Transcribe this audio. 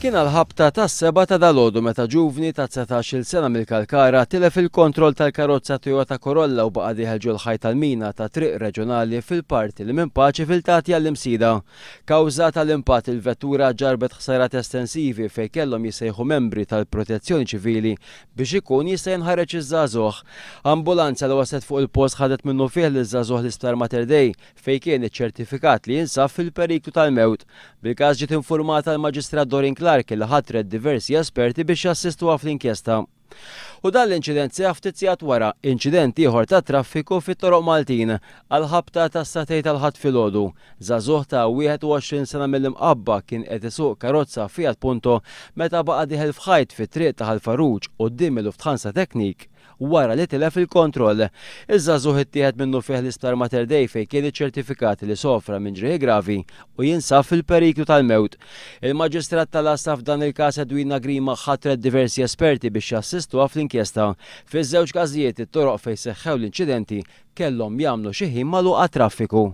Kien għall-ħabta tas-sebgħa ta' dalgħodu meta ġuvni ta' 19-il sena mill-Kalkara tilef il-kontroll tal-karozza Toyota Corolla u baqa' dieħel ġol-ħajt tal-mina ta' triq reġjonali fil-parti li minn Paċeville tagħti għall-Imsida. Kawża tal-impatt il-vettura ġarrbet ħsarat estensivi fejn kellhom jissejħu membri tal-Protezzjoni Ċivili biex ikun jista' jinħareġ iż-żagħżugħ. Ambulanza li waslet fuq il-post ħadet minnufih liż-żagħżugħ l-Isptar Mater Dei fejn kien iċċertifikat li jinsab fil-periklu tal-mewt. Bil-każ ġiet infurmata l-Maġistrat Doreen Clarke li ħatret diversi esperti biex jassistuha fl-inkjesta. U dan l-inċident seħħ ftit sigħat wara inċident ieħor tat-traffiku fit-toroq Maltin għall-ħabta tas-sagħtejn tal-Ħadd filgħodu. Żagħżugħ ta' 21 sena mill-Imqabba kien qed isuq karozza Fiat Punto meta baqa' dieħel f'ħajt fit-triq ta' Ħal Farruġ quddiem il-Lufthansa Technik wara li tilef il-kontroll. Iż-żagħżugħ ittieħed minnufih l-Isptar Mater Dei fejn kien iċċertifikat li sofra minn ġrieħi gravi u jinsab fil-periklu tal-mewt. Il-Maġistrat tal-Għassa f'dan il-każ Edwina Grima ħatret diversi esperti biex jassistuha fl-inkjesta. Fiż-żewġ każijiet it-toroq fejn seħħew l-inċidenti kellhom jagħmlu xi ħin magħluq għat-traffiku.